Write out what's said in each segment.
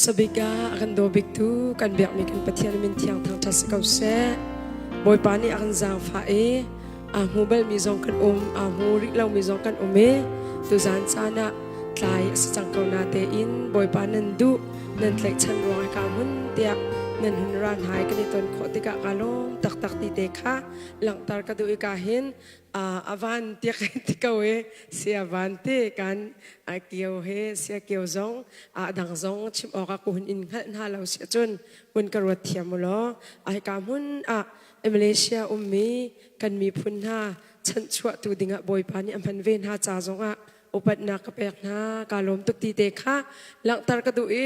Hmasabik ah a kan daw biktu kan biakmi kan Pathian min thiang thangṭhat si ko seh. Bawipa nih a kan zaangfah i aa hmu balmi zong kan um, aa hmu rih lomi zong kan um i tuzaan caan ah tlai a si cang ko na tein Bawipa nan duh nan tlaihchan ruang i kaa hmun tiah nan hun ra hna i kan i ton khawh tikah kaa lawm taktak ti te kha langhter ka duh i ka hin a van tiak ti ko i sia van ti kan kio he sia kio zong a dang zong chim awk ah ku hun in hngalh hna lo si cun hun ka ruat thiam u law hika hmun ah Malaysia ummi kan miphun hna chanhchuah tu dingah Bawipa nih a hman ve hna ca zong ah upatnak ka pek hna. Ka lawm tuk ti te kha langhter ka duh i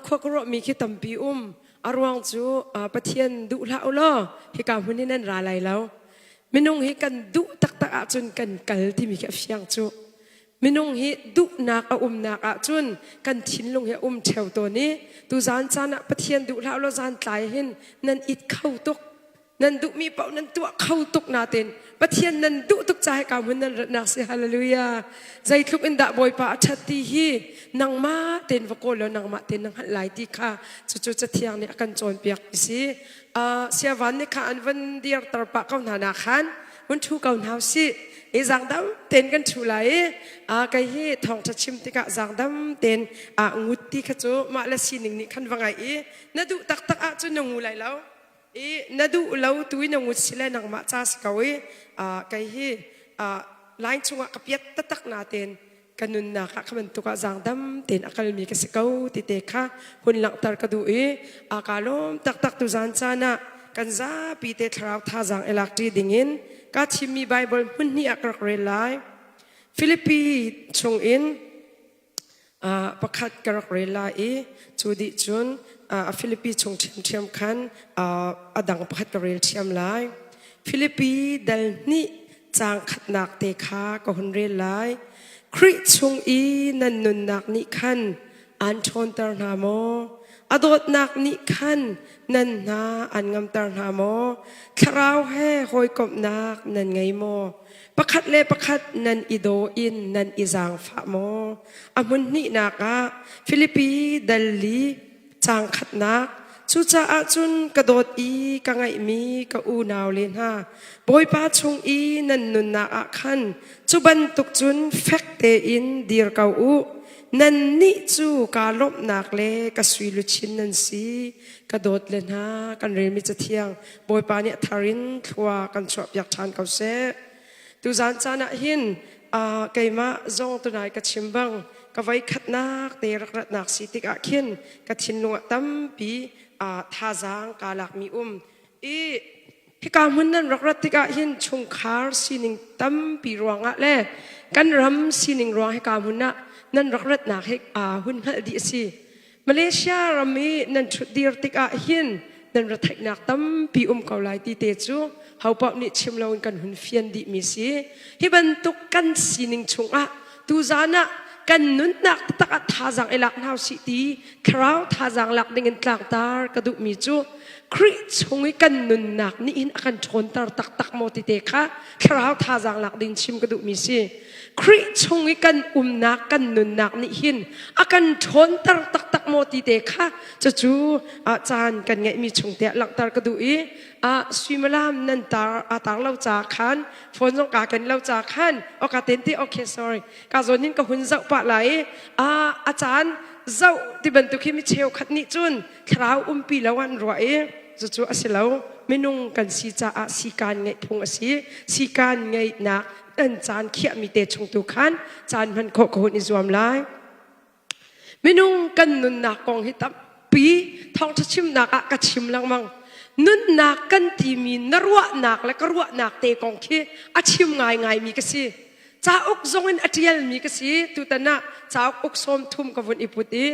khua ka ruahmi khi tampi um. A ruang cu Pathian duh hlah u law hika hmun hi nan ra lai lo. Minung hi kan duh taktak ahcun kan kal timi khi a fiang cu. Minung hi duhnak a umnak ahcun kan thinlung hi a um ṭheo tawn i tuzaan caan ah Pathian duh hlah law zan tlai hin nan it kho tuk. Nan duhmi paoh nan tuah kho tuk nain Pathian nan duh tuk ca hika hmun nan ratnak si. Hallelujah. Zeitluk in dah Bawipa a ṭhat ti hi nangmah tein va kawl law nangmah tein na hngalh lai ti kha cucu Cathiang nih a kan cawnpiak ti si. Siavan nih kha an van dirter pah ko hna nak khan hun ṭhu ko hna usih. I zaangdam tein kan ṭhu lai i kei hi thawngṭha chim tikah zaangdam tein ngut ti kha cu mah le sining nih khan va ngaih i na duh taktak ahcun na ngu lai lo i na duh lo tu i na ngut si le nangmah ca si ko i kei hi line chungah ka piat taktak natein ka nunnak ah kha bantuk ah zaangdam tein a kalmi ka si ko ti te kha hun langhter ka duh i a ka lawm taktak tu zan caan ah kan zapi te thlarau thazaang i lak ṭi dingin ka thimmi Bible hmun hnih ah ka rak rel lai. Filipi chungin pakhat ka rak rel lai i cu dih cun a Filipi chung ṭhiamṭhiam khan a dang pakhat ka rel ṭhiam lai. Filipi dal hnih caang khatnak te kha ka hun rel lai. Khrih chung i nan nunnak nih khan aan ṭhawnter hna maw? A dawtnak nih khan nan hna aan ngamter hna maw? Thlarau he hawikomhnak nan ngei maw? Pakhat le pakhat nan i daw in nan i zaangfah maw? A hmun hnihnak ah Filipi dal li Caang khatnak. Cucaah cun ka dawt i ka ngaihmi ka unau le hna, Bawipa chung i nan nunnak ah khan cu bantuk cun fek tein dir ko u. Nannih cu kaa lawmhnak le ka sui luchin nan si. Ka dawt le hna, kan relmi Cathiang Bawipa nih a thar in thlua kan chuahpiak ṭhan ko seh. Tuzaan caan ah hin keimah zong tunai ka chim bang ka voi khatnak te rak ratnak si tikah khin ka thinlung ah tampi thazaang kaa lakmi um i hika hmun nan rak rat tikah hin chungkhar sining tampi ruangah le kan ram sining ruang hika hmun ah nan rak ratnak hi hun hngalh dih a si. Malaysia ram i nan ṭhutdir tikah hin nan retheihnak tampi um ko lai ti te cu hopaoh nih chim loin kan hun fian dihmi si. Hi bantuk kan sining chungah tuzaan ah kan nunnak taktak ah thazaang i lak hna usih ti thlarau thazaang lak dingin tlangtar ka duhmi cu Khrih chung i kan nunnak nih hin a kan ṭhawnter taktak maw ti te kha thlarau thazaang lak ding chim ka duhmi si. Khrih chung i kan umnak kan nunnak nih hin a kan ṭhawnter taktak maw ti te kha cucu caan kan ngeihmi chung te ah langhter ka duh i suimilam nan tar a tar lo ca khan phone zong ka ken lo ca khan o ka ten ti okay, sorry, ka zawn in ka hun zoh pah lai i a caan zoh ti bantuk hi mi cheukhat nih cun thlarau umpi lo an ruah i cucu a si lo. Minung kan si caah sikaan ngeih phung a si. Sikaan ngeihnak an caan khiahmi te chung tu khan caan hman khawh ka hun i zuam lai. Minung kan nunnak kong hi tampi thawngṭha chimnak ah ka chim lengmang. Nunnak kan timi na ruahnak le ka ruahnak te kong khi a chim ngaingaimi ka si. Cauk zong in a ṭialmi ka si. Tutan ah cauk uk sawm thum ka vun i put i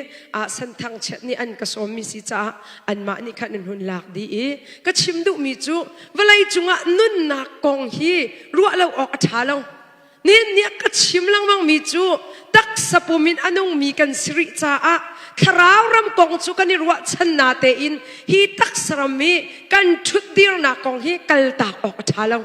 Senthang chiat nih an ka sawmmi si caah anmah nih khan an hun lak dih i ka chim duhmi cu vawlei cungah nunnak kong hi ruah lo awk a ṭha lo. Nihin ni ah ka chim lengmangmi cu taksa pum in a nungmi kan si rih caah thlarau ram kong cu kan i ruahchan na tein hi taksa ram i kan ṭhutdirnak kong hi kaltak awk a ṭha lo.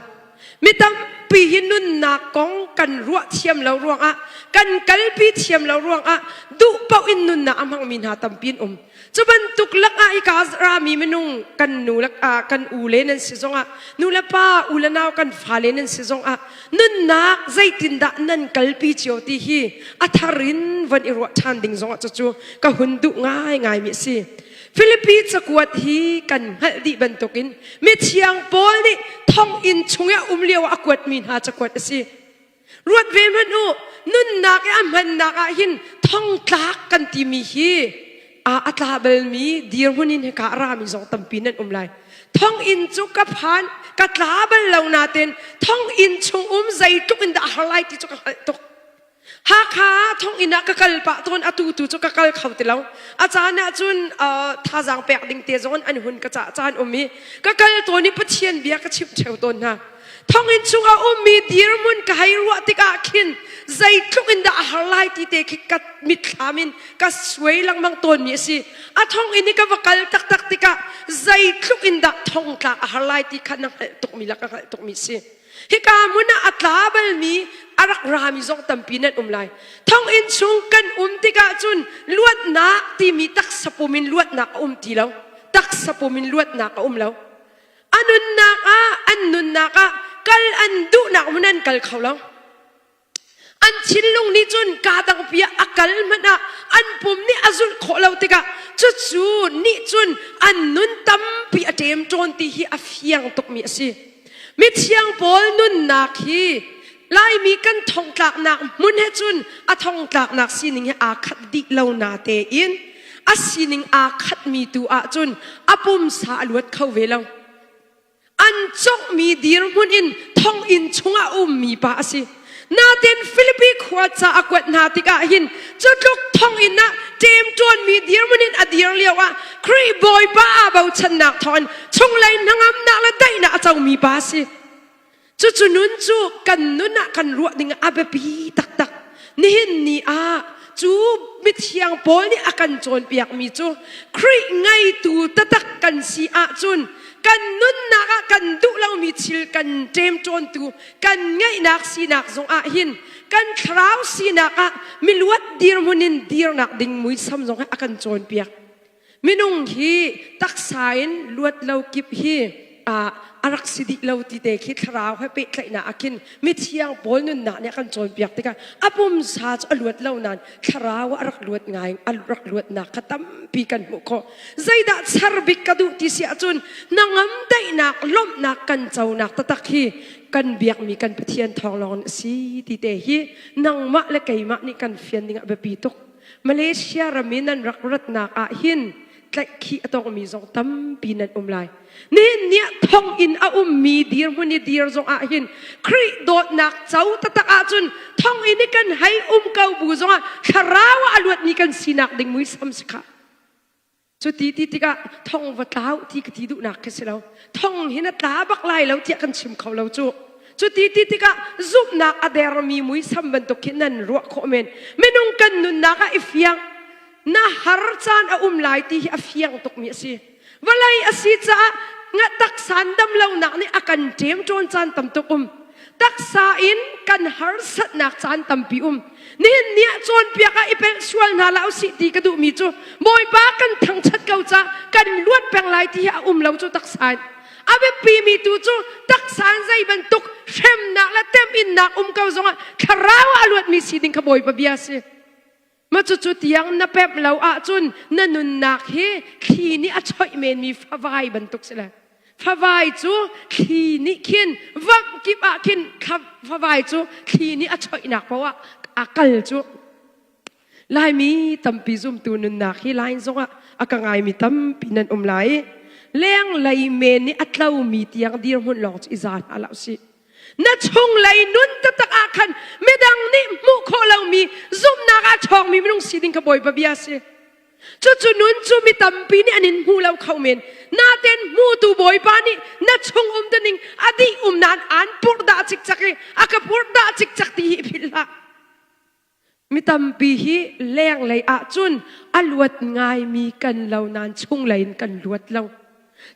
Mi tampi hi nunnak kong kan ruah thiam lo ruangah, kan kalpi thiam lo ruangah duh paoh in nunnak a hmangmi hna tampi an um. Cu bantuk lakah hika rami minung kan nu le kan u le nan si zongah, nu le pa, u le nau kan fale nan si zongah nunnak zeitindah nan kalpi cio ti hi a thar in von i ruah ṭhan ding zongah cucu ka hun duh ngaingaimi a si. Filipi cakuat hi kan hngalh dih bantukin mithiang Paul nih thonginn chung i a um lio ah a kuatmi hna cakuat a si. Ruat ve hmanh u, nunnak i a hmannak ah hin thongtlak kan timi hi a tla balmi dirhmun in hika a rami zong tampi nan um lai. Thonginn cu ka phan, ka tla bal lo nain thonginn chung um zeitluk in dah a har lai ti cu ka hngalh tuk. Hakha thonginn ah ka kal pah tawn atu tu cu ka kal kho ti lo. A caan ah cun thazaang pek ding te zong an hun ka cah caan um i ka kal tawn i Pathian bia ka chimh ṭheo tawn hna. Thonginn chung a ummi dirhmun ka hei ruah tikah khin zeitluk in dah a har lai ti te khi ka mitthlam in ka suai lengmang tawnmi a si. A thonginn i ka va kal taktak tikah zeitluk in dah thongtlak a har lai ti kha na hngalh tukmi le ka hngalh tukmi a si. Hika hmun ah a tla balmi a rak rami zong tampi nan um lai. Thonginn chung kan um tikah cun luatnak timi taksa pum in luatnak a um ti lo. Taksa pum in luatnak a um lo. A nunnak ah an nunnak ah kal an duhnak hmun an kal kho lo. An thinlung nih cun kaa dangpi ah a kal hmanh ah an pum nih a zulh khawh lo tikah cucu nih cun an nun tampi a ṭemṭawn ti hi a fiang tukmi a si. Mithiang Paul nunnak hi Laimi kan thongtlaknak hmun he cun a thongtlaknak sining he aa khat dih lo na tein a sining aa khatmi tu ahcun a pumsa a luat kho ve lo. An conghmi dirhmun in thonginn chungah a ummi pa a si. Natin Filipi khua ca a kuat hna tikah hin cutluk thonginn ah ṭemṭawnmi dirhmun in a dir lio ah Khrih Bawipa aa bochannak thawngin chunglei hnangamnak le daihnak a comi pa a si. Cucu nun cu kan nun ah kan ruah ding a biapi taktak. Nihin ni ah cu mithiang Paul nih a kan cawnpiakmi cu Khrih ngeitu taktak kan si ahcun kan nunnak ah kan duh lomi thil kan ṭemṭawntu kan ngeihnak sinak zong ah hin kan thlarau sinak ah miluat dirhmun in dirnak ding muisam zong a kan cawnpiak. Minung hi taksa in luat lo kip hi a rak si dih lo ti te khi thlarau he pehtlaihnak ah khin mithiang Paul nunnak nih a kan cawnpiak tikah a pumsa cu a luat lo nain thlarau a rak luat ngai a rak luatnak kha tampi kan hmuh khawh. Zeidah char bik ka duh ti si ahcun hnangam daihnak lawmhnak kan conak taktak hi kan biakmi kan Pathian thawng lawng in a si ti te hi nangmah le keimah nih kan fian ding ah biapi tuk. Malaysia ram i nan rak ratnak ah hin tlaihkhih a tongmi zong tampi nan um lai. Nihin ni ah thonginn a ummi dirhmun i dir zong ah hin Khrih dawtnak co taktak ahcun thonginn i kan hei um ko bu zongah thlarau ah a luatmi kan sinak ding muisam si khah. Cuti ti tikah thong va tlau ti ka ti duhnak khi si lo. Thong hi na tla bak lai lo tiah kan chim kho lo cu. Cuti ti tikah zumhnak a dermi muisam bantuk khi nan ruah khawh men. Minung kan nunnak ah i fiang. Na har caan a um lai ti hi a fiang tukmi a si. Vawlei a si caah nga taksan dam lonak nih a kan ṭemṭawn caan tam tuk um. Taksa in kan harsatnak caan tampi um. Nihin ni ah cawnpiak ah i pelh sual hna hlah usih ti ka duhmi cu Bawipa kan thangṭhat ko ca kan luat peng lai ti hi a um lo cu taksa in. A biapimi tu cu taksa in zei bantuk hremnak le temhinnak um ko zongah thlarau ah a luatmi si ding kha Bawipa bia a si. Ma cucu tiang na pemh lo ahcun na nunnak hi thli nih a choih menmi favai bantuk si le. Favai cu thli nih khin vamh kip ah khin favai cu thli nih a choihnak paoh ah a kal cu. Laimi tampi zumtu nunnak hi line zongah a ka ngaimi tampi nan um lai. Lenglei men nih a tlomi tiang dirhmun lawng cu i za hna hlah usih. Na chunglei nun taktak ah khan midang nih hmuh khawh lomi zumhnak ah ṭhawngmi minung si ding kha Bawipa bia a si. Cucu nun cu mi tampi nih an in hmu lo kho men. Natein hmutu Bawipa nih na chung um ning a dih um nain aan purhdah cikcak i a ka purhdah cikcak ti hi i philh hlah. Mi tampi hi lenglei ahcun a luat ngaimi kan lo nain chunglei in kan luat lo.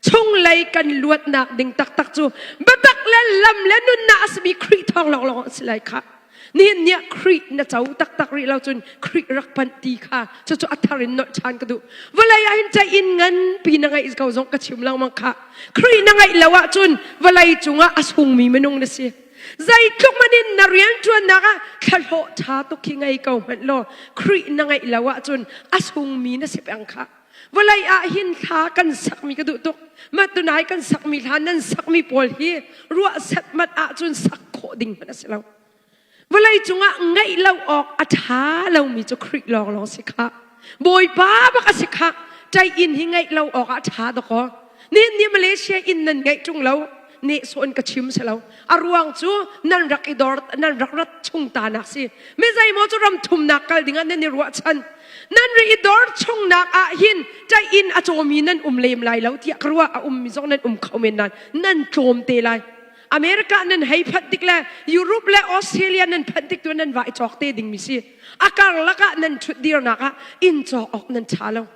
Chunglei kan luatnak ding taktak cu biatak le lam le nunnak a simi Khrih thawng lawnglawng a si lai khah. Nihin ni ah Khrih na co taktak rih lo cun Khrih rak panh ti kha cucu a thar in nolh ṭhan ka duh. Vawlei ah hin cei inn nganpi na ngeih ko zong ka chim lengmang khah. Khrih na ngeih lo ahcun vawlei cungah a sungmi minung na si. Zeitluk man in na rianṭuannak ah thlahlawh ṭha tuk khi ngei ko hmanh law Khrih na ngeih lo ahcun a sungmi na si peng khah. Vawlei ah hin hla kan sakmi ka duh tuk. Mah tunai kan sakmi hla nan sakmi pawl hi ruah setmat ahcun sak khawh ding hmanh a si lo. Vawlei cungah ngeih lo awk a ṭha lomi cu Khrih lawnglawng si khah. Bawipa bak a si khah. Ṭai inn hi ngeih lo awk ah ṭha dakaw. Nihin ni Malaysia inn nan ngeih ṭung lo. Nehsawh in ka chim si lo. A ruang cu nan rak i dor nan rak rat chung ta nak si. Mi zeimaw cu ram thumnak kal dingah nan i ruahchan. Nan ri i dor chungnak ah hin ṭai inn a cawmi nan um lem lai lo tiah ka ruah a ummi zong nan um kho men nain nan tlawm te lai. America nan hei phanh tik le Europe le Australia nan phanh tik tu nan va i cawk te dingmi si. A karlak ah nan ṭhut dirnak ah inn cawk awk nan ṭha lo.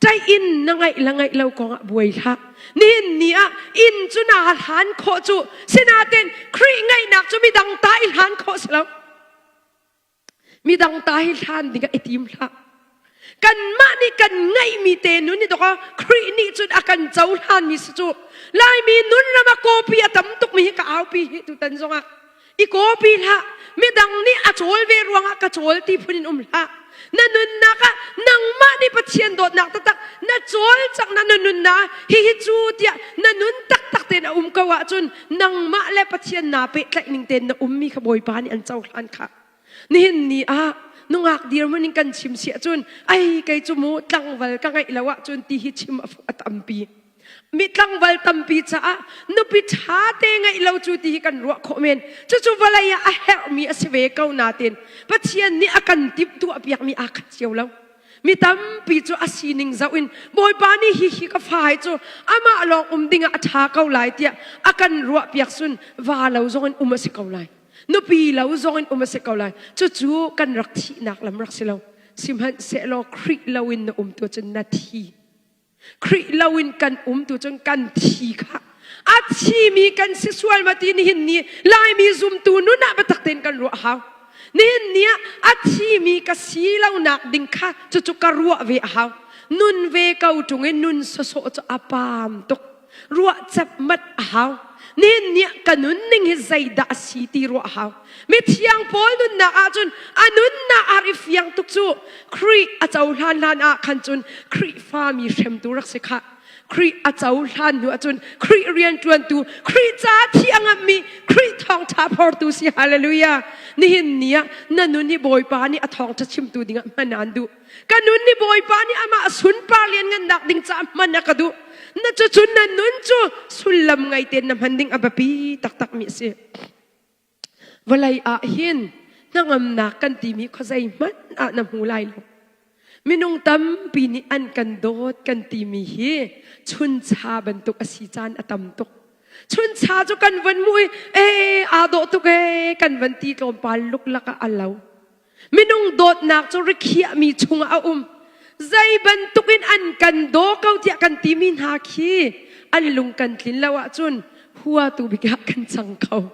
Ṭai inn na ngaih le ngaih lo kong ah buai hlah. Nihin ni ah inn cu naa hlan khawh cu sinain Khrih ngaihnak cu midang ta i hlan khawh si lo. Midang ta hi hlan ding ah i tim hlah. Kanmah nih kan ngeihmi te nun hi dawk Khrih nih cun a kan cohlanmi si cu. Laimi nun ram ah kawpi a tam tukmi hi ka aupi hi tutan zongah. I kawpi hlah. Midang nih a cawl ve ruangah ka cawl ti phun in um hlah. Na nunnak ah nangmah nih Pathian dawtnak taktak na cawl cang na na nunnak hihi cu tiah na nun taktak tein a um ko ahcun nangmah le Pathian naa pehtlaih ning tein na ummi kha Bawipa nih an cohlan khah. Nihin ni ah nungak dirhmun in kan chim si ahcun ai kei cu mu tlangval ka ngeih lo ahcun ti hi chim a tampi. Mi tlangval tampi caah nupi ṭha te ngeih lo cu ti hi kan ruah khawh men. Cucu vawlei ah a herhmi a si ve ko nain Pathian nih a kan timhtuah piakmi aa khat cio lo. Mi tampi cu a sining zoh in Bawipa nih hi hi ka fa hi cu amah lawng um dingah a ṭha ko lai tiah a kan ruahpiak cun va lo zong in um a si ko lai. Nupi lo zong in um a si ko lai. Cucu kan rak thihnak lam rak si lo. Sihmanhsehlaw Khrih lo in na um tu cun na thi. Khrih lo in kan um tu cun kan thi kha. A thimi kan si sual ma ti nihin ni Laimi zumtu nun ah biatak tein kan ruah hau. Nihin ni ah a thimi ka si lonak ding kha cucu ka ruah ve a hau. Nun ve ko ṭung in nun sawsawh cu a paam tuk. Ruah cepmat a hau. Nihin ni ah ka nunning hi zeidah a si ti ruah a hau. Mithiang Paul nunnak ahcun a nunnak ar i fiang tuk cu Khrih a cohlan hlan ah khan cun Khrihfami hremtu rak si khah. Khrih a cohlan hnu ahcun Khrih rianṭuantu, Khrih ca thi a ngamhmi, Khrih thawngṭha phortu si. Hallelujah. Nihin ni ah na nun hi Bawipa nih a thawngṭha chimtu dingah hman aan duh. Ka nun nih Bawipa nih amah sunpar lianngannak ding caah hman a ka duh. Na cucun na nun cu sullam ngei tein na hman ding a biapi taktakmi a si. Vawlei ah hin hnangamnak kan timi khuazei hmanh ah na hmu lai lo. Minung tampi nih an kan dawt kan timi hi chuncha bantuk a si caan a tam tuk. Chuncha cu kan van hmuh i ee aa dawh tuk ee kan van ti tlawmpal luklak ah a lo. Minung dawtnak cu rikhiahmi chungah a um. Zei bantukin an kan daw ko tiah kan timi hna khi an lung kan tlin lo ahcun huatu bik ah kan cang kho.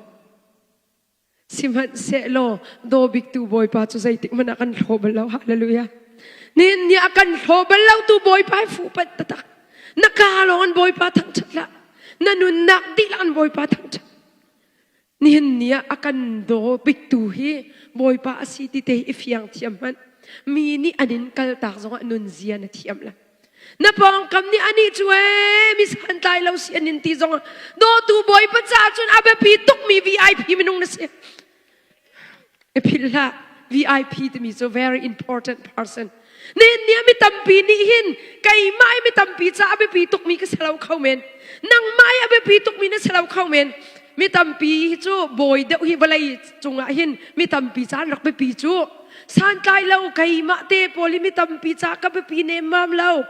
Sihmanhsehlaw daw biktu Bawipa cu zeitik hmanh ah kan hlaw bal lo. Hallelujah. Nihin ni ah kan hlaw bal lo tu Bawipa hi fuh panh taktak. Na kaa lawng in Bawipa thangṭhat hlah. Na nunnak dihlak in Bawipa thangṭhat. Nihin ni ah a kan daw biktu hi Bawipa a si ti te i fiang thiam hmanh. Mi nih an in kaltak zongah nunzia na thiam la. Na pawngkam nih anih cu ee mi santlai lo si an in ti zong dawtu Bawipa caah cun a biapi tukmi VIP minung na si. I philh hlah VIP timi cu very important person. Nihin ni ah mi tampi nih hin keimah i mi tampi caah a biapi tukmi ka si lo kho men. Nangmah i a biapi tukmi na si lo kho men. Mi tampi hi cu bawi deuh hi vawlei cungah hin mi tampi ca an rak biapi cu. Santlai lo keimah te pawl hi mi tampi ca ka biapi nemmam lo.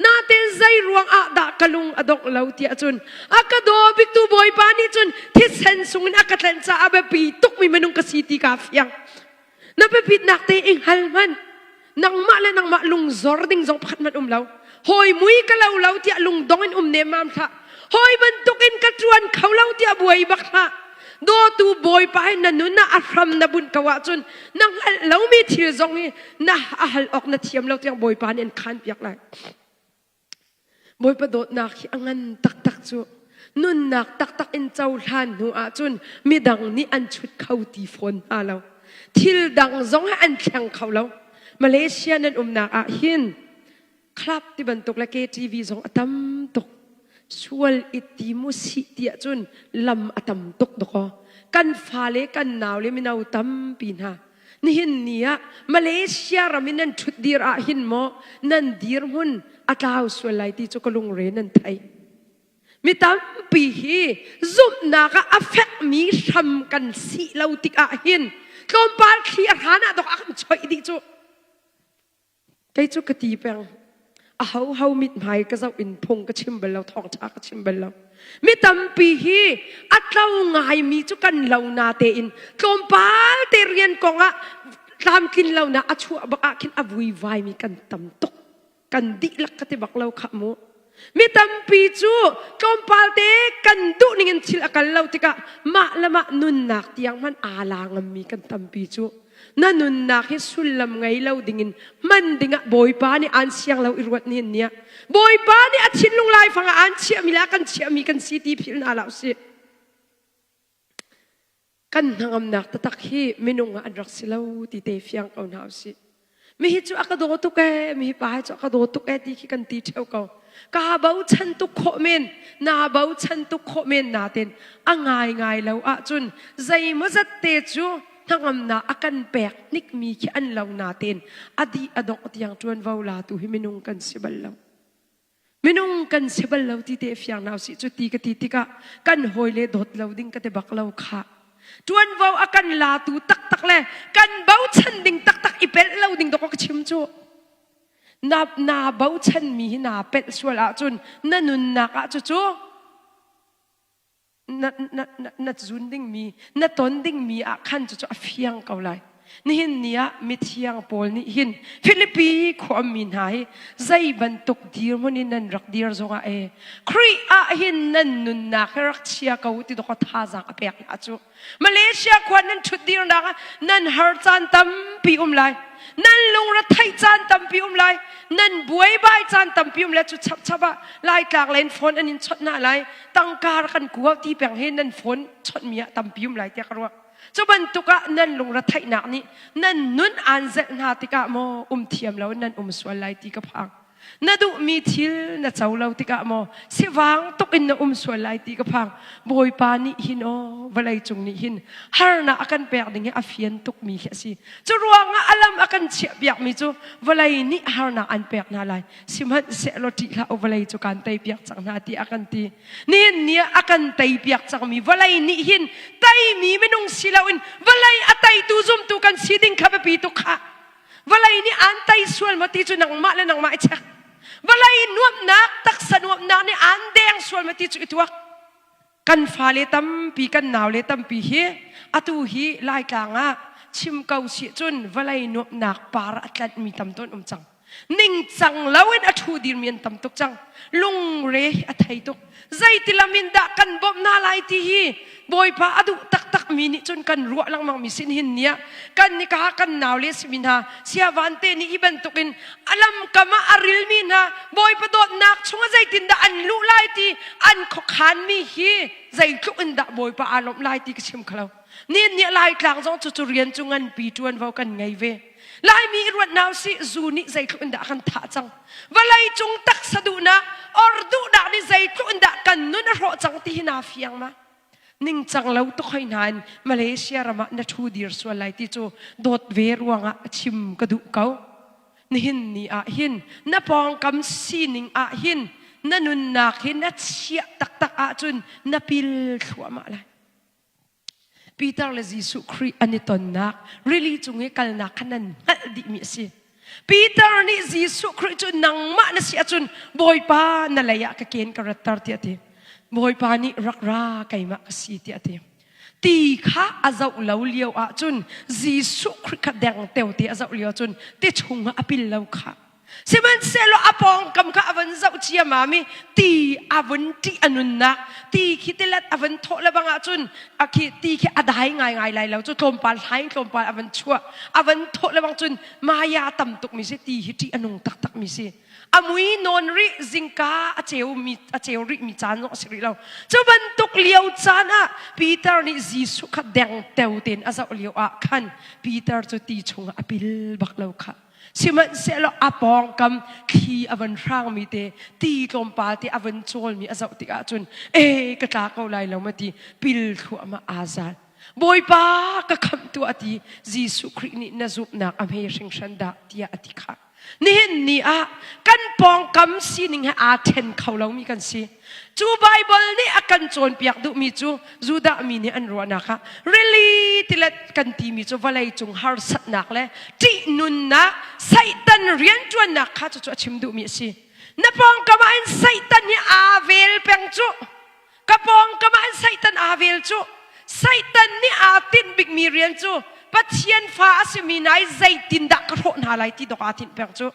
Natein zei ruang ah dah ka lung a dongh lo tiah cun a ka daw biktu Bawipa nih cun thisen sungin a ka tlanh caah a biapi tukmi minung ka si ti kaa fiang. Na biapitnak te i hngal hmanh. Nangmah le nangmah lungzor ding zong pakhat hmanh um lo. Hawi mui ka lo lo tiah lungdong in um nemmam hlah. Hawi bantukin ka ṭuan kho lo tiah buai bak hlah. Dawtu Bawipa hi na nun ah a hram na bunh ko ahcun na hngalh lomi thil zong hi na a hal awk na thiam lo tiang Bawipa nih an khan piak lai. Bawipa dawtnak hi a ngan taktak cu nunnak taktak in cohlan hnu ahcun midang nih an chut kho ti fawn hna lo. Thil dang zong hi an thleng kho lo. Malaysia nan umnak ah hin club ti bantuk le KTV zong a tam tuk. Sual i ti mu si ti ahcun lam a tam tuk dakaw. Kan fale kan nau le mino tampi hna nihin ni ah Malaysia ram in nan ṭhut dir ah hin maw nan dirhmun a tlau sual lai ti cu ka lungre nan thei. Mi tampi hi zumhnak ah a fekmi hram kan si lo tikah hin tlawmpal thli a hran ah dok a kan choih dih cu. Kei cu ka ti peng. A ho ho mithmai ka zoh in phung ka chim bal lo, thawngṭha ka chim bal lo. Mi tampi hi a tlo ngaimi cu kan lo na tein tlawmpal te rian kong ah tlamtlin lonak a chuah bak ah khin a vuivaimi kan tam tuk. Kan dihlak ka ti bak lo khah mu. Mi tampi cu tlawmpal te kan duh ning in thil a kal lo tikah mah le mah nunnak tiang hmanh aa la ngammi kan tampi cu. Na nunnak hi sullam ngei lo dingin hman dingah Bawipa nih aan siang lo i ruat nihin ni ah. Bawipa nih a thinlung laifang ah aan chiahmi le a kan chiahmi kan si ti philh hna hlah usih. Kan hnangamnak taktak hi minung ah an rak si lo ti te fiang ko hna usih. Mihi cu a ka daw tuk ee, mihi pa hi cu a ka daw tuk ee ti khi kan ti ṭheo ko. Kaa bochan tuk khawh men, naa bochan tuk khawh men natin a ngaingai lo ahcun zeimawzat te cu hnangamnak a kan pek hnikmi khi an lo natin a dih a dongh tiang ṭuanvo latu hi minung kan si bal lo. Minung kan si bal lo ti te fiang hna usih cu ti ka ti tikah kan hawile dawt lo ding ka ti bak lo khah. Ṭuanvo a kan latu taktak le kan bochan ding taktak i pelh lo ding dawk ka chim cu. Na, naa bochanmi hi naa pelh sual ahcun na nunnak ah cucu na, na, na, na zun dingmi na ton dingmi ah khan cucu a fiang ko lai nihin ni ah mithiang pawl nih hin Filipi khuami hna hi zei bantuk dirhmun in nan rak dir zongah e Khrih ah hin nan nunnak hi rak chia ko ti dawk thazaang a pek hna cu Malaysia khua nan ṭhut dirnak ah nan har caan tampi um lai. Nan lungre theih caan tampi um lai. Nan buaibai caan tampi um lai. Cu chapchap ah Laitlak len phone an in chawnh hna lai. Tangka rak kan kuau ti peng hi nan phone chawnhmi ah tampi um lai tiah ka ruah. Cu bantuk ah nan lungre theihnak nih nan nun aan zelh hna tikah maw um thiam lo nan um sual lai ti ka phang. Na duhmi thil na co lo tikah maw sivang tuk in na um sual lai ti ka phang. Bawipa nih hin aw vawlei cung nih hin harnak a kan pek ding hi a fian tukmi khi a si. Cu ruangah a lam a kan chiah piakmi cu vawlei nih harnak an pek hna lai. Sihmanhsehlaw ṭih hlah u vawlei cu kaan tei piak cang hna ti a kan ti. Nihin ni ah a kan tei piak cangmi vawlei nih hin teimi minung si loin vawlei a teitu zumtu kan si ding kha biapi tuk khah. Vawlei nih aan tei sual maw ti cu nangmah le nangmah i check. Vawlei nuamhnak, taksa nuamhnak nih aan deng sual maw ti cu i tuak. Kan fale tampi, kan naule tampi hi atu hi Laitlang ah chim ko si cun vawlei nuamhnak par a tlanhmi tam tawn um cang. Ningcang loin a ṭhu dirmi an tam tuk cang. Lungre a thei tuk. Zeitilam in dah kan bawmh hna lai ti hi Bawipa a duh taktakmi nih cun kan ruah lengmangmi sin hin ni ah kan nika kan nau le simi hna siavante nih hi bantukin a lamkam ah a rilmi hna Bawipa dawtnak chungah zeitindah an luh lai ti an khuakhanmi hi zeitluk in dah Bawipa aa lawmh lai ti ka chim kho lo. Nihin ni Laitlang zong cu cu rian cu nganpi ṭuanvo kan ngei ve. Laimi i ruat hna usih zu nih zeitluk in dah a kan thah cang. Vawlei cung taksa duhnak or duhnak nih zeitluk in dah kan nun a hrawh cang ti hi naa fiang ma? Ningcang lo tuk hoi hna in Malaysia ram ah na ṭhu dir sual lai ti cu dawt ve ruangah chim ka duh ko. Nihin ni ah hin na pawngkam sining ah hin na nunnak hi na chiah taktak ahcun na pil thluahmah lai. Peter le Jesuh Khrih an i tonnak rili cung i kalnak kha nan hngalh dihmi a si. Peter nih Jesuh Khrih cu nangmah na si ahcun Bawipa na lei ah ka ken ka ratter tiah a ti. Bawipa nih rak ra keimah ka si tiah a ti. Ti kha a zoh lo lio ahcun Jesuh Khrih kha dengteo te a zoh lio ahcun ti chungah a pil lo kha. Sihmanhsehlaw a pawngkam kha a van zoh ciammam i ti a vun ṭih a nunnak ti khi tilet a van thawh le bang ahcun a khi ti khi a dai ngaingai lai lo cu tlawmpal hlaing tlawmpal a van chuah a van thawh le bang cun maya tam tuk mi si ti hi ṭih a nung taktak mi si. A mui nawn rih zingka a ceu mi a ceu rih mi caan zong a si rih lo. Cu bantuk lio caan ah Peter nih Jesuh kha dengteo tein a zoh lio ah khan Peter cu ti chungah a pil bak lo khah. Sihmanhsehlaw a pawngkam thli a van hrangmi te ti tlawmpal te a van cawlmi a zoh tikah cun e ka tla ko lai lo ma ti pil thluahmah aa zal. Bawipa ka khamh tuah ti Jesuh Khrih nih na zumhnak a hme hringhran dah tiah a ti khah. Nihin ni ah kan pawngkam sining he aa ṭhen kho lomi kan si. Cu Baibal nih a kan cawnpiak duhmi cu Judah mi nih an ruahnak ah rili tilet kan timi cu vawlei cung harsatnak le ṭihnunnak Satan rianṭuannak kha cucu a chim duhmi a si. Na pawngkam ah hin Satan hi aa vel peng cu. Ka pawngkam ah hin Satan aa vel cu. Satan nih aa tinh bikmi rian cu Pathian fa a simi hna i zeitindah ka hrawh hna lai ti dawk aa tinh peng cu.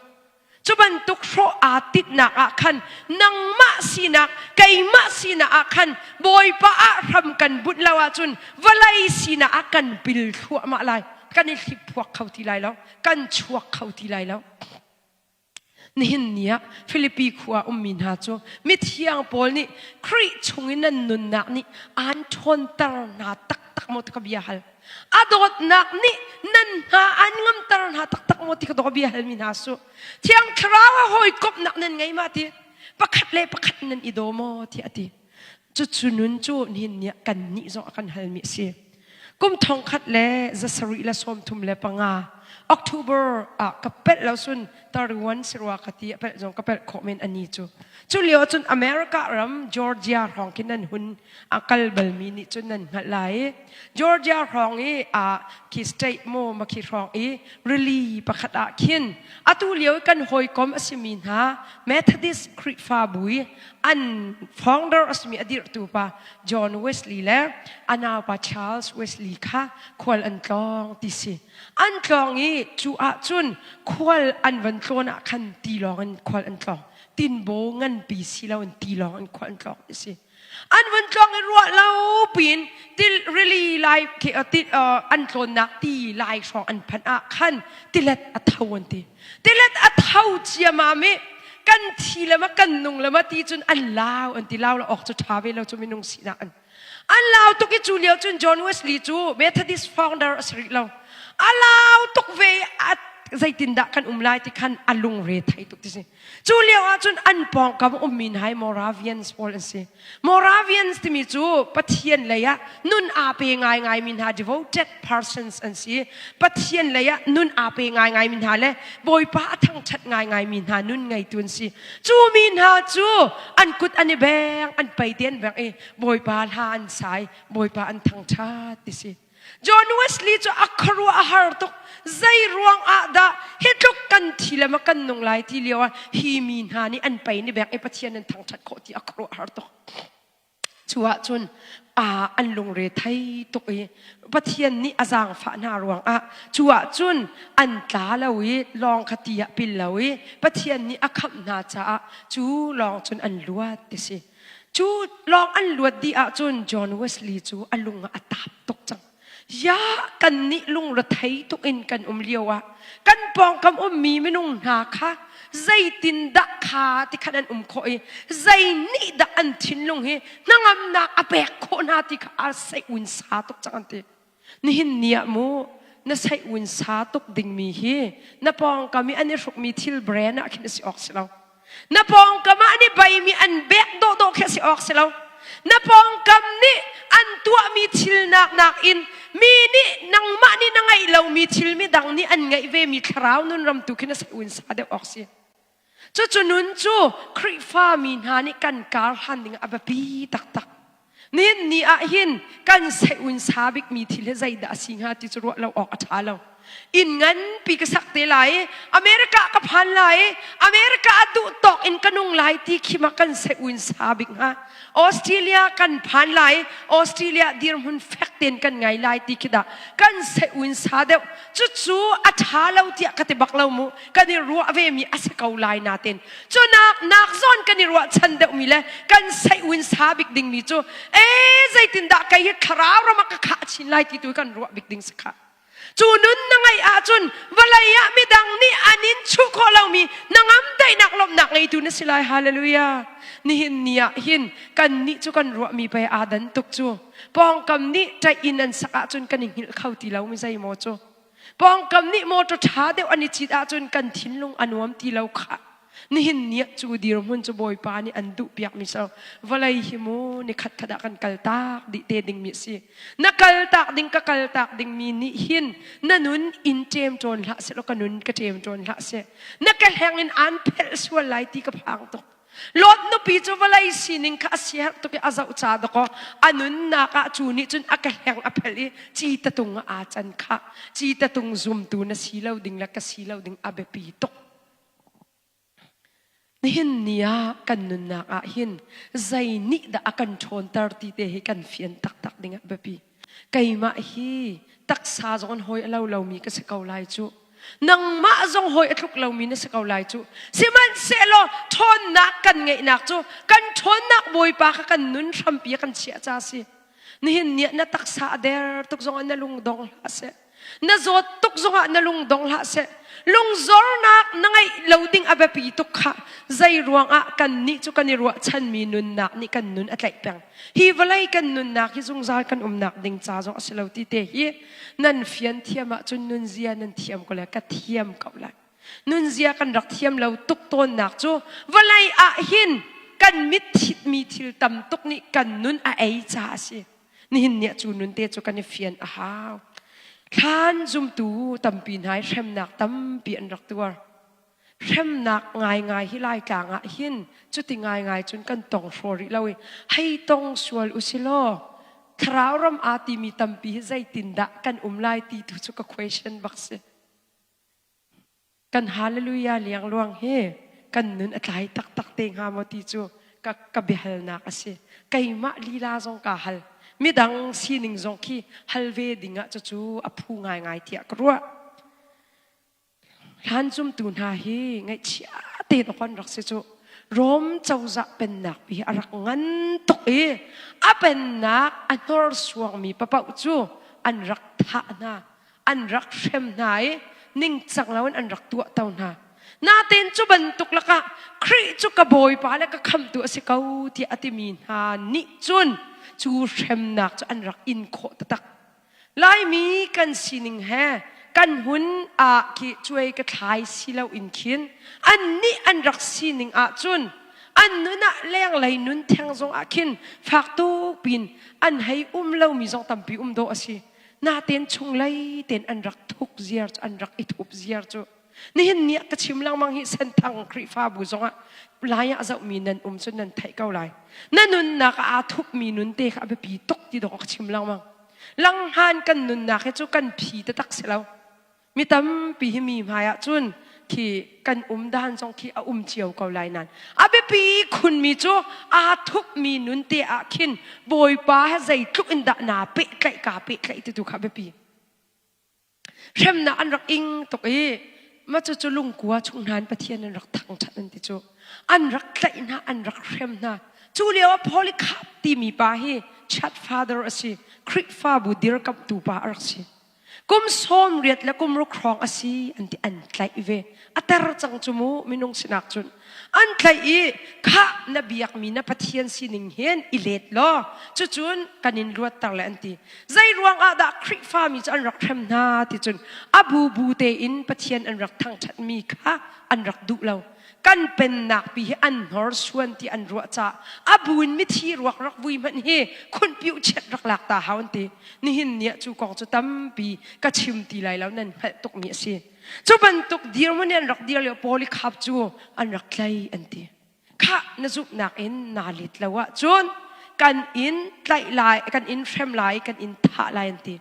Cu bantuk hrawh aa tinhnak ah khan nangmah sinak, keimah sinak ah khan Bawipa ah hram kan bunh lo ahcun vawlei sinak ah kan pil thluahmah lai. Kan i hliphuak kho ti lai lo. Kan chuak kho ti lai lo. Nihin ni ah Filipi khua ummi hna cu mithiang Paul nih Khrih chungin nan nunnak nih aan ṭhawnter hna taktak maw ti ka bia hal. A dawtnak nih nan hna aan ngamter hna taktak maw ti ka daw bia halmi hna su. Thiang Thlarau a hawikomhnak nan ngei ma ti? Pakhat le pakhat nan i daw maw ti a ti. Cucu nun cu nihin ni ah kannih zong a kan halmi a si. Kum thongkhat le 735 October ah ka pelh lo sun 31 si rua ka ti a pelh zong ka pelh khawh men ani cu. Cu lio cun America ram Georgia hrawng khin nan hun a kal balmi nih cun nan hngalh lai. Georgia hrawng i a khi state maw ma khi hrawng i rili pakhat ah khin atu lio i kan hawikom a simi hna Methodist Khrihfabu i an founder a simi a dirhtu pa John Wesley le a naupa Charles Wesley kha khual an tlawng ti si. An tlawng i cu ahcun khual an van tlawn ah khan tilawng in khual an tlawng. Tinbaw nganpi si loin tilawng in khual an tlawng ti si. An van tlawng i ruah lo piin til rili lai khi an tlawnnak ti lai hrawng an phanh ah khan tilet a tho an ti. Tilet a tho ciamam i kan thi le ma kan nung le ma ti cun an lau an ti lau la awk cu ṭha ve lo cu minung sinak an an lau tuk i cu lio cun John Wesley cu Methodist founder a si rih lo a lau tuk ve a zeitindah kan um lai ti khan a lungre thei tuk ti si Cu lio ahcun an pawngkam ummi hna hi Moravians pawl an si. Moravians timi cu Pathian lei ah nun aa pe ngaingaimi hna devoted persons an si. Pathian lei ah nun aa pe ngaingaimi hna le Bawipa a thangṭhat ngaingaimi hna nun ngeitu an si. Cu mi hna cu an kut an i beng, an pei te an bengh i Bawipa hla an sa i Bawipa an thangṭhat ti si. John Wesley cu a khuaruah a har tuk. Zei ruang ah dah hi tluk kan thi le ma kan nung lai ti lio ah hi mi hna nih an pei ni bek i Pathian an thangṭhat khawh ti a khuaruah har tuk. Cu ahcun an lungre thei tuk i Pathian nih a zaangfah hna ruang ah cu ahcun an tla lo i lawng kha ti ah pil lo i Pathian nih a khamh hna caah cu lawng cun an luat ti si. Cu lawng an luat dih ahcun John Wesley cu a lung ah a taap tuk cang. Ya kan nih lungrethei tuk in kan um lio ah kan pawngkam ummi minung hna kha zeitindah kha ti khan an um khawh i zei nih dah an thinlung hi hnangamnak a pek khawh hna ti kha a sei un sa tuk cang an ti. Nihin ni ah mu na sei un sa tuk dingmi hi na pawngkam i an i hrukmi thil brand ah khin a si awk si lo. Na pawngkam ah an i baimi an bek dawhdawh khi a si awk si lo. Na pawngkam nih an tuahmi thil nak nakin mi nih nangmah nih na ngeih lomi thil midang nih an ngeih vemi thlarau nun ram tu khi na un sa deuh awk si. Cucu nun cu Khrihfa mi hna nih kan kar hlan ding a biapi taktak. Nihin ni ah hin kan seun sa bikmi thil hi zeidah a si hnga ti cu ruah lo awk a ṭha lo. Inn nganpi ka sak te lai i America ka phan lai i America ah duh tawk in ka nung lai ti khi ma kan se uin sa bik hnga. Australia kan phan lai Australia dirhmun fek ten kan ngai lai ti khi dah kan se uin sa deuh. Cucu a ṭha lo tiah ka ti bak lo mu. Kan i ruah ve mi a si ko lai natin. Cu nak nak zawn kan i ruah chan deuh mi le kan sei uin sa bik ding mi cu ee zeitindah kei hi thlarau ram ah ka khah chin lai ti tu kan ruah bik ding si kha. Cu nun na ngeih ahcun vawlei ah midang nih an in chuh khawh lomi hnangam daihnak lawmhnak ngeitu na si lai. Hallelujah. Nihin ni ah hin kan nih cu kan ruahmi pei aa dan tuk cu. Pawngkam nih ṭaih inn an sak ahcun kan i hngilh kho ti lo mi zeimaw cu. Pawngkam nih motor ṭha deuh an i cit ahcun kan thinlung a nuam ti lo khah. Nihin ni ah cu dirhmun cu Bawipa nih an duh piakmi so vawlei hi mu ni khat khat ah kan kal tak dih te dingmi a si. Na kal tak ding ka kal tak dingmi nih hin na nun in ṭem ṭawn hlah seh law ka nun ka ṭem ṭawn hlah seh. Na ka hleng in aan phelh sual lai ti ka phang tuk. Lot nupi cu vawlei sining kha a siaherh tuk i a zoh ca dakaw a nunnak ah cu nih cun a ka hleng a phelh i ci tatung ah aa can khah. Ci tatung zumtu na si lo ding le ka si lo ding a biapi tuk. Nihin ni ah kan nunnak ah hin zei nih dah a kan ṭhawnter ti te hi kan fian taktak ding ah biapi. Keimah hi taksa zong in hawi a lo lomi ka si ko lai cu. Nangmah zong hawi a tluk lomi na si ko lai cu. Sihmanhsehlaw ṭhawnnak kan ngeihnak cu kan ṭhawnnak Bawipa kha kan nun hrampi ah kan chiah ca a si. Nihin ni ah na taksa a der tuk zong ah na lung dong hlah seh. Na zawt tuk zongah na lung dong hlah seh. Lungzornak na ngeih lo ding a biapi tuk kha zei ruangah kan nih cu kan i ruahchanmi nunnak nih kan nun a tlaih peng. Hi vawlei kan nunnak hi zungzal kan umnak ding ca zong a si lo ti te hi nan fian thiam ahcun nunzia nan thiam ko lai ka thiam ko lai. Nunzia kan rak thiam lo tuk tawnnak cu vawlei ah hin kan mit thitmi thil tam tuk nih kan nun a ei ca a si. Nihin ni ah cu nun te cu kan i fian a hau. Thlan zumtu tampi hna i hremnak tampi an rak tuar. Hremnak ngaingai hi Laitlang ah hin cuti ngaingai cun kan tong hraw rih lo i hei tong sual usilaw thlarau ram aa timi tampi hi zeitindah kan um lai ti tu cu ka question bak si. Kan hallelujah liangluang hi kan nun a tlai taktak te hnga maw ti cu ka, ka biahalnak a si. Keimah lila zong kaa hal. Midang sining zong khi hal ve ding ah cucu a phu ngaingai tiah ka ruah. Hlan zumtu hna hi ngaihchia tein a rak si cu. Rom cozah pennak pi a rak ngan tuk i a pennak a hnorsuangmi papaoh cu an rak thah hna. An rak hrem hna i ningcang loin an rak tuahto hna. Natein cu bantuk lakah Khrih cu ka Bawipa le ka khamhtu a si ko tiah a timi hna nih cun cu hremnak cu an rak in khawh taktak. Laimi kan sining he kan hun ah khi cuai ka thlai si loin khin annih an rak sining ah cun an nun ah lenglei nun theng zong ah khin fak tuk pin an hei um lomi zong tampi um dawh a si. Natein chunglei tein an rak thuk ziar cu an rak i thup ziar cu nihin ni ah ka chim lengmang hi Senthang Khrihfabu zongah lai ah zohmi nan um cu nan theih ko lai. Na nunnak ah aa thupmi nun te kha a biapi tuk ti dawh ka chim lengmang. Langhan kan nunnak hi cu kan phi taktak si lo. Mi tampi hi mi hmai ah cun khi kan um dan zong khi a um cio ko lai nan a biapi khunmi cu aa thupmi nun te ah khin Bawipa he zeitluk in dah naa pehtlaih kaa pehtlaih ti tu kha biapi. Hremnak an rak ing tuk i mah cucu lungkua chung hna in Pathian an rak thangṭhat an ti cu. An rak tlaih hna, an rak hrem hna. Cu lio ah Polycarp timi pa hi church father a si, Khrihfabu dirkamhtu pa a rak si. Kum 80 le kum ruk hrawng a si an ti an tlaih ve. A ter cang cu mu minung sinak cun. An tlaih i khah na biakmi na Pathian sining hin i let law cucun kan in luatter le an ti. Zei ruang ah dah Khrihfami cu an rak hrem hna ti cun a bubu tein Pathian an rak thangṭhatmi kha an rak duh lo. Kan pennak pi hi an hnorsuan ti an ruah caah a bu in mithi ruak rak vui hmanh hi khunpiuh chiat rak lak ta hau an ti. Nihin ni ah cu kong cu tampi ka chim ti lai lo nan hngalh tukmi a si. Cu bantuk dirhmun in an rak dir lio Polycarp cu an rak tlai an ti. Khah na zumhnak in naa let lo ahcun kan in tlaih lai, kan in hrem lai, kan in thah lai an ti.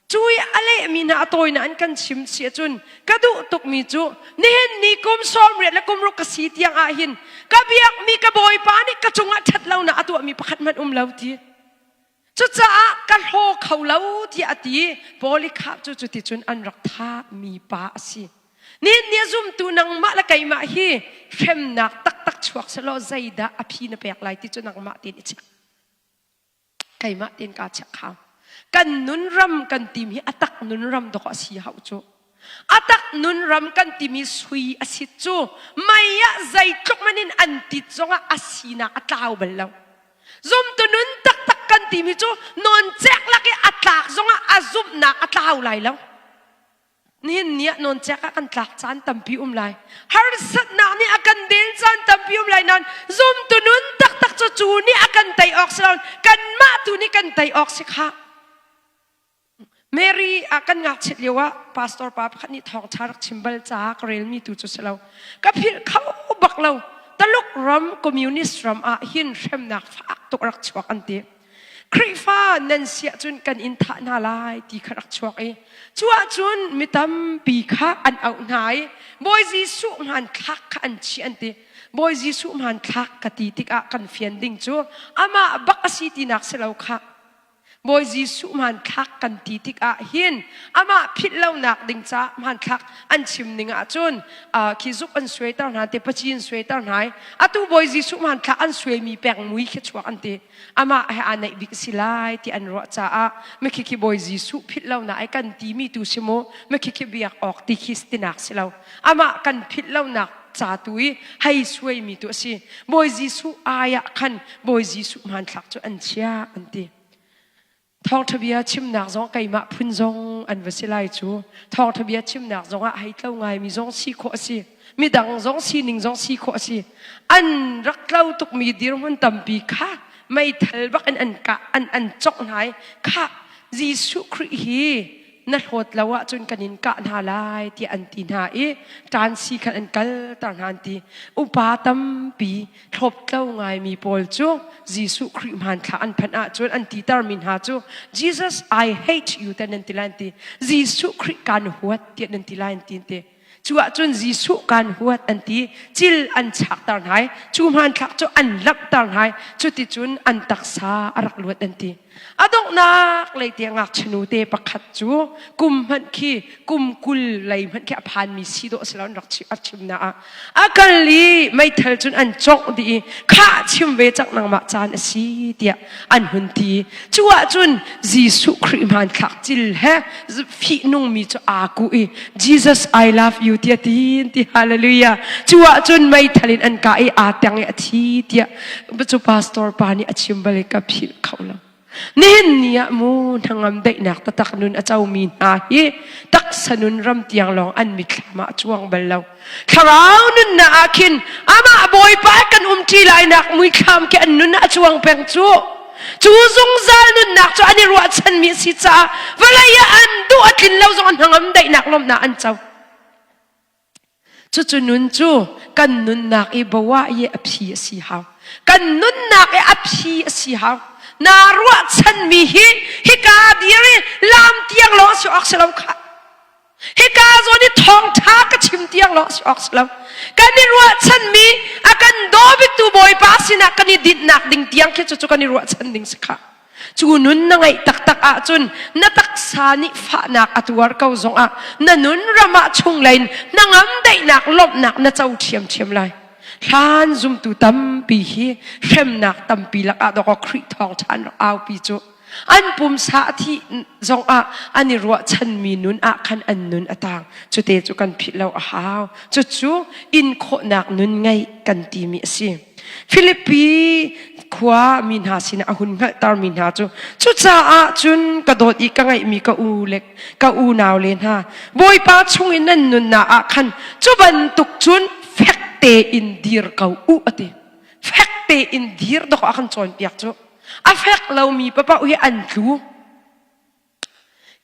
Cu i a lehmi hna a tawinak an kan chim si ahcun ka duh tukmi cu nihin ni kum 80 le kum ruk ka si tiang ah hin ka biakmi ka Bawipa nih ka cungah ṭhat lonak a tuahmi pakhat hmanh um lo ti. Cucaah ka hlaw kho lo tiah a ti. Polycarp cu cuticun an rak thahmi pa a si. Nihin ni a zumtu nangmah le keimah hi hremnak taktak chuak selaw zeidah a phi na pek lai ti cu nangmah tein i check. Keimah tein kaa check hau. Kan nun ram kan tim hi a tak nun ram dawk a si hau cu. A tak nun ram kan timi sui a sit cu mei ah zeitluk man in an tit zongah a sinak a tlau bal lo. Zumtu nun taktak kan timi cu nawncek lak i a tlak zongah a zumhnak a tlau lai lo. Nihin ni ah nawncek ah kan tlak caan tampi um lai. Harsatnak nih a kan den caan tampi um lai nain zumtu nun taktak cu cu nih a kan tei awk si lo. Kanmah tu nih kan tei awk si khah. Mary ah kan ngakchiat lio ah pastor pa pakhat nih thawngṭha rak chim bal caah ka relmi tu cu si lo. Ka philh kho bak lo. Taluk ram communist ram ah hin hremnak fak tuk rak chuak an ti. Khrihfa nan si ahcun kan in thah hna lai ti kha rak chuak i cu ahcun mi tampi kha an auh hna i Bawi Jesuh hmanthlak kha an chih an ti. Bawi Jesuh hmanthlak ka ti tikah kan fian ding cu amah bak a si tinak si lo khah. Bawi Jesuh hmanthlak kan ti tikah hin amah philh lonak ding caah hmanthlak an chim ning ahcun khi zuk an suaiter hna te paci an suaiter hna i atu Bawi Jesuh hmanthlak an suaimi peng mui khi chuak an ti amah he aa naih bik si lai ti an ruah caah mikhi khi Bawi Jesuh philh lonak ai kan timi tu si mu mikhi khi biak awk ti khi tinak si lo amah kan philh lonak ca tu i hei suaimi tu a si Bawi Jesuh ai ah khan Bawi Jesuh hmanthlak cu an chia an ti. Thawngṭha bia chimnak zong keimah phun zong an va si lai cu. Thawngṭha bia chimnak zong ah hei tlo ngaimi zong si khawh a si. Midang zong sining zong si khawh a si. An rak tlo tukmi dirhmun tampi kha meithal bak in an kah an an congh hna i khah Jesuh Khrih hi na hlawt lo ahcun kan in kah hna lai tiah an ti hna i ṭansi khan an kalter hna an ti. Upa tampi thlawptlo ngaimi pawl cu Jesuh Khrih hmanthlak an phanh ahcun an titermi hna cu Jesus I hate you tiah nan ti lai an ti. Jesuh Khrih kaan huat tiah nan ti lai an ti an ti. Cu ahcun Jesuh kaan huat an ti. Cil an chakter hna i cu hmanthlak cu an lamhter hna i cuticun an taksa a rak luat an ti. A donghnak lei te ngakchia te pakhat cu kum hmanh khi kum 20 lei hmanh khi a phanmi si dawh si lo an rak chim na ah a kal i meithal cun an congh dih i khah chim ve cang nangmah caan a si tiah an hun ti. Cu ahcun Jesuh Khrih hmanthlak cil he fihnungmi cu aa kuh i Jesus I love you tiah tin ti hallelujah. Cu ahcun meithal in an kah i aa teng i a thi tiah cu pastor pa nih a chim bal i ka philh kho lo. Nihin ni ah mu hnangam daihnak taktak nun a comi hna hi taksa nun ram tiang lawng an mitthlam ah a cuang bal lo. Thlarau nunnak ah khin amah Bawipa kan umṭi lainak muithlam khi an nun ah a cuang peng cu. Cu zungzal nunnak cu an i ruahchanmi a si caah vawlei ah an duh a tlin lo zong hnangam daihnak lawmhnak an co. Cucu nun cu kan nunnak i boah i a phi a si hau. Kan nunnak i a phi a si hau. Naa ruahchanmi hi hika dir i lam tiang lawng a si awk si lo khah. Hika zawn i thawngṭha ka chim tiang lawng a si awk si lo. Kan i ruahchanmi a kan daw biktu Bawipa sinah kan i dinhnak ding tiang khi cucu kan i ruahchan ding si khah. Cu nun na ngeih taktak ahcun na taksa nih fahnak a tuar ko zongah na nun ram ah chunglei in hnangam daihnak lawmhnak na co ṭhiamṭhiam lai. Hlan zumtu tampi hi hremnak tampi lakah dawkaw Khrih thawngṭha an rak aupi cu. An pumsa a thih zongah an i ruahchanmi nun ah khan an nun a tang. Cute cu kan philh lo a hau. Cucu in khawhnak nun ngeih kan timi a si. Filipi khua mi hna sinah a hun hngalhtermi hna cu cucaah cun ka dawt i ka ngeihmi ka u le ka unau le hna Bawipa chungin nan nunnak ah khan cu bantuk cun fek tein dir ko u a ti. Fek tein dir dawk a kan cawnpiak cu a fek lomi papaoh hi an tlu.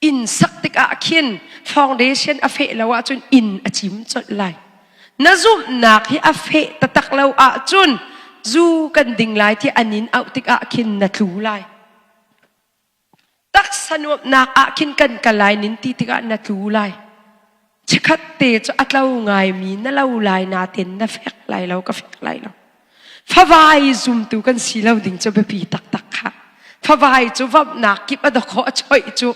Inn sak tikah khin foundation a feh lo ahcun inn a cim colh lai. Na zumhnak hi a feh taktak lo ahcun zu kan ding lai ti an in auh tikah khin na tlu lai. Taksa Taksa nuamhnak ah khin kan kal lai nin ti tikah na tlu lai. Chikkhat te cu a tlo ngaimi na lo lai natin na fek lai lo ka fek lai lo. Favai zumtu kan si lo ding cu biapi taktak kha. Favai cu vamhnak kip a dawkaw a choih cu.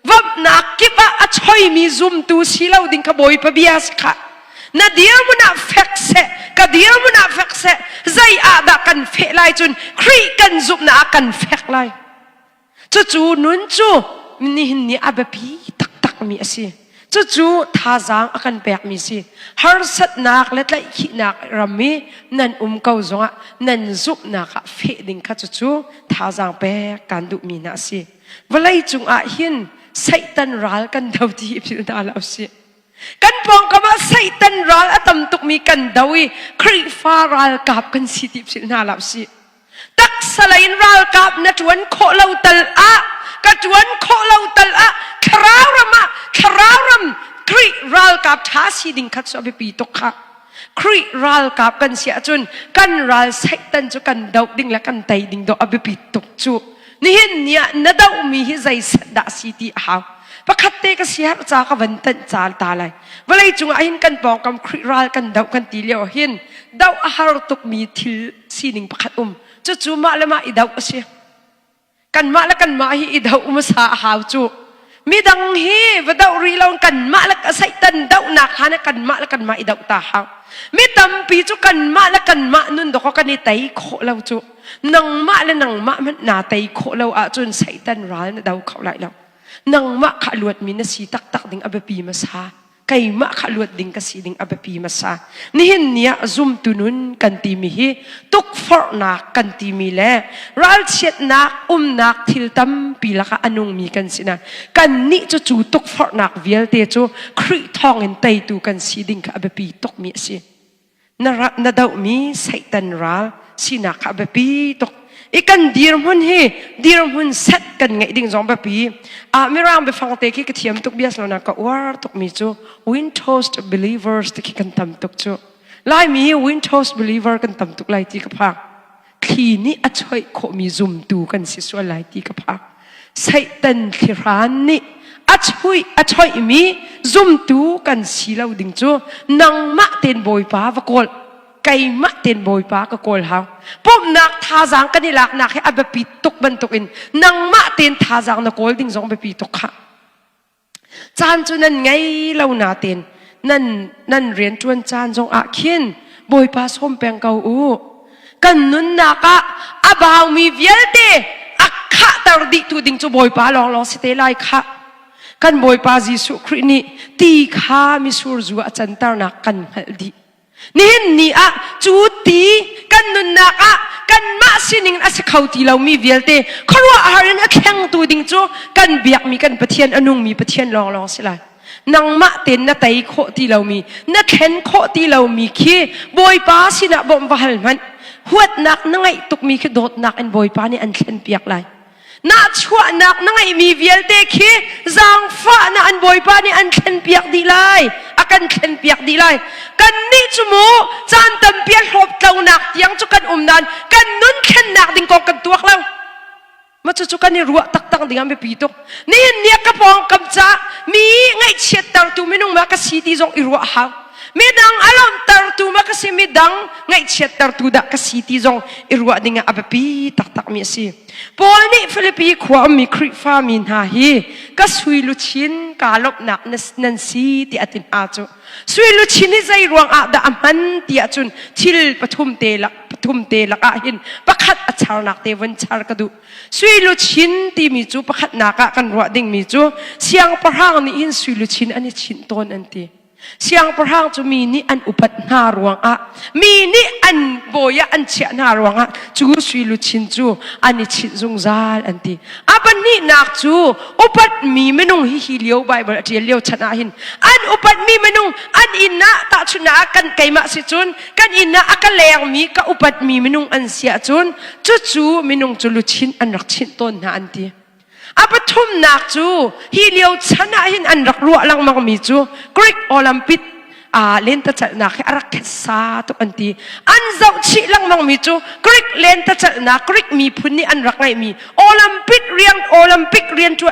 Vamhnak kip ah a choimi zumtu si lo ding kha Bawipa bia si kha. Na dirhmun ah fek seh, ka dirhmun ah fek seh, zei ah dah kan feh lai cun Khrih kan zumhnak ah kan fek lai. Cucu nun cu nihin ni a biapi taktakmi a si. Cucu thazaang a kan pekmi si. Harsatnak le tlaihkhihnak ram i nan um ko zongah nan zumhnak ah feh ding kha cucu thazaang pek kan duhmi hna a si. Vawlei cungah hin Satan ral kan do ti hi philh hna lo sih. Kan pawngkam ah Satan ral a tam tukmi kan do i Khrihfa ralkap kan si ti philh hna lo sih. Taksa lei in ralkap na ṭuan khawh lo tal ah ka ṭuan khawh lo tal ah thlarau ram ah thlarau ram Khrih ralkap ṭha si ding kha cu a biapi tuk kha. Khrih ralkap kan si ahcun kan ral Satan cu kan doh ding le kan tei ding dawh a biapi tuk cu. Nihin ni ah na dohmi hi zei set dah si ti a hau. Pakhat te ka siaherh ca ka van tanh ca ta lai. Vawlei cungah hin kan pawngkam Khrih ral kan doh kan ti lio hin doh a har tukmi thil sining pakhat um. Cucu mah le mah i doh a si. Kanmah le kanmah hi i doh hmasa a hau cu. Midang hi va doh rih lo kanmah le Satan dohnak kha ne kanmah le kanmah i doh ta hau. Mi tampi cu kanmah le kanmah nun dawk kan i tei khawh lo cu. Nangmah le nangmah hmanh naa tei khawh lo ahcun Satan ral na do kho lai lo. Nangmah kha luatmi na si taktak ding a biapi hmasa. Keimah kha luat ding ka si ding a biapi hmasa. Nihin ni ah zumtu nun kan timi hi tukforhnak kan timi le ralchiatnak umnak thil tampi lakah a nungmi kan si na. Kannih cu cu tukforhnak vialte cu Khrih thawngin teitu kan si ding kha a biapi tukmi a si. Na, na dohmi Satan ral sinak kha a biapi tuk. I kan dirhmun hi dirhmun set kan ngeih ding zong biapi. Ah Mirang biafang te khi ka thiam tuk bias lo na ka uar tukmi cu wind tossed believers ti khi kan tam tuk cu. Laimi hi wind tossed believer kan tam tuk lai ti ka phang. Thli nih a choih khawhmi zumtu kan si sual lai ti ka phang. Satan thlihran nih a chuih a choihmi zumtu kan si lo ding cu nangmah ten Bawipa va kawl keimah ten Bawipa ka kawl hau. Pumhnak thazaang kan i laknak hi a biapi tuk bantukin nangmah ten thazaang na kawl ding zong biapi tuk khah. Caan cu nan ngei lo nain nan nan rianṭuan caan zong ah khin Bawipa sawm peng ko u. Kan nunnak ah a baumi vialte a khahter dihtu ding cu Bawipa lawnglawng si te lai khah. Kan Bawipa Jesuh Khrih nih ti kha misur zu a canternak kan hngalh dih. Nihin ni ah cu ti kan nunnak ah kanmah sining a si kho ti lomi vialte khuaruahhar in a thlengtu ding cu kan biakmi kan Pathian a nungmi Pathian lawnglawng si lai. Nangmah tein na tei khawh ti lomi, na thlen khawh ti lomi khi Bawipa sinah bawmh va hal hmanh. Huatnak na ngeih tukmi khi dawtnak in Bawipa nih an thlenpiak lai. Nahchuahnak na ngeihmi vialte khi zaangfahnak an Bawipa nih an thlenpiak dih lai. A kan thlenpiak dih lai. Kannih cu mu caan tampi a hlawptlonak tiang cu kan um nain kan nun thlennak ding kong kan tuak lo. Ma cucu kan i ruah taktak ding ah biapi tuk. Nihin ni ah ka pawngkam caah mi ngaihchiattertu minung ma ka si ti zong i ruah hau. Midang a lawmhtertu ma ka si midang ngaihchiattertu dah ka si ti zong i ruah ding ah a biapi taktakmi a si. Paul nih Filipi khua ummi Khrihfa mi hna hi ka sui luchin kaa lawmhnak nan si tiah a ti hna cu. Sui luchin hi zei ruang ah dah a hman ti ahcun thil pathum te lak pathum te lakah hin pakhat a charnak te vun char ka duh. Sui luchin timi cu pakhatnak ah kan ruah dingmi cu siangpahrang nih hin sui luchin an i chinh tawn an ti. Siangpahrang cu mi nih an upat hna ruangah mi nih an bawi ah an chiah hna ruangah cu sui luchin cu an i chinh zungzal an ti. A pahnihnak cu upatmi minung hi hi lio Bible a ṭial lio chan ah hin an upatmi minung an inn ah tahchunhnak ah kan keimah si cun kan inn ah a ka lengmi ka upatmi minung an si ahcun cucu minung cu luchin an rak chinh tawn hna an ti. A pathumnak cu hi lio chan ah hin an rak ruah lengmangmi cu Greek Olympic. Lentecalhnak hi a rak khetsa tuk an ti. An zoh chih lengmang mi cu Greek lentecalhnak, Greek miphun nih an rak ngeihmi Olympic rian Olympic rian tu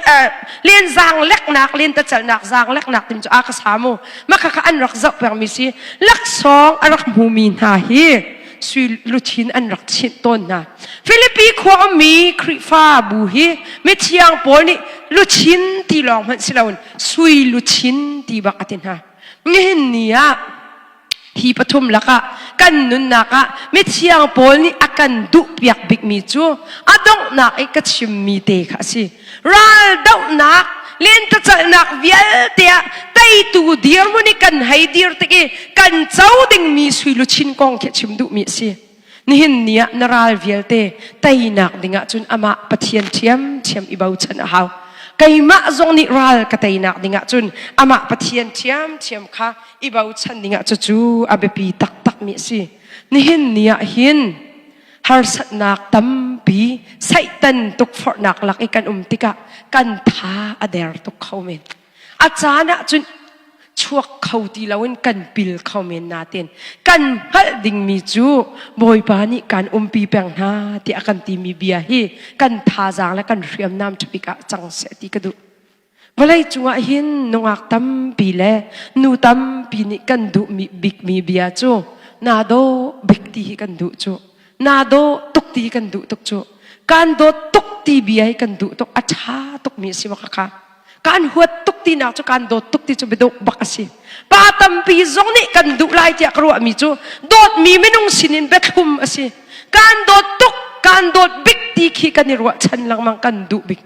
len zaang leknak, lentecalhnak zaang leknak timi cu a ka sa mu. Mah kha an rak zoh pengmi si. Laksawng a rak hmumi hna hi sui luchin an rak chinh tawn hna. Filipi khua ummi Khrihfabu hi mithiang Paul nih luchin ti lawng hmanh si loin sui luchin ti bak a ti hna. Nihin ni ah hi pathum lakah kan nunnak ah mithiang Paul nih a kan duhpiak bikmi cu a donghnak i ka chimmi te kha a si. Raldohnak, lentecalhnak vialte ah teitu dirhmun i kan hei dir tik i kan co dingmi sui luchin kong khi a chim duhmi a si. Nihin ni ah na ral vialte teinak dingah cun amah Pathian ṭhiamṭhiam i bochan a hau. Keimah zong nih ral ka teinak dingah cun amah Pathian ṭhiamṭhiam kha i bochan dingah cucu a biapi taktakmi a si. Nihin ni ah hin harsatnak tampi Satan tukforhnak lak i kan um tikah kan tha a der tuk kho men. A caan ah cun chuak kho ti loin kan pil kho men nain kan hngalh dingmi cu Bawipa nih kan umpi peng hna tiah a kan timi bia hi kan thazaang le kan hriamnam ṭhabik ah cang seh ti ka duh. Vawlei cungah hin nungak tampi le nu tampi nih kan duhmi bikmi bia cu naa dawh bik ti hi kan duh cu. Naa dawh tuk ti hi kan duh tuk cu. Kan dawt tuk ti bia hi kan duh tuk. A ṭha tukmi a si maw khakha. Kan huat tuk tinak cu kan dawt tuk ti cu biadawh bak a si. Pa tampi zong nih kan duh lai tiah ka ruahmi cu dawtmi minung sinin biathlum a si. Kan dawt tuk, kan dawt bik ti khi kan i ruahchan lengmang kan duh bik.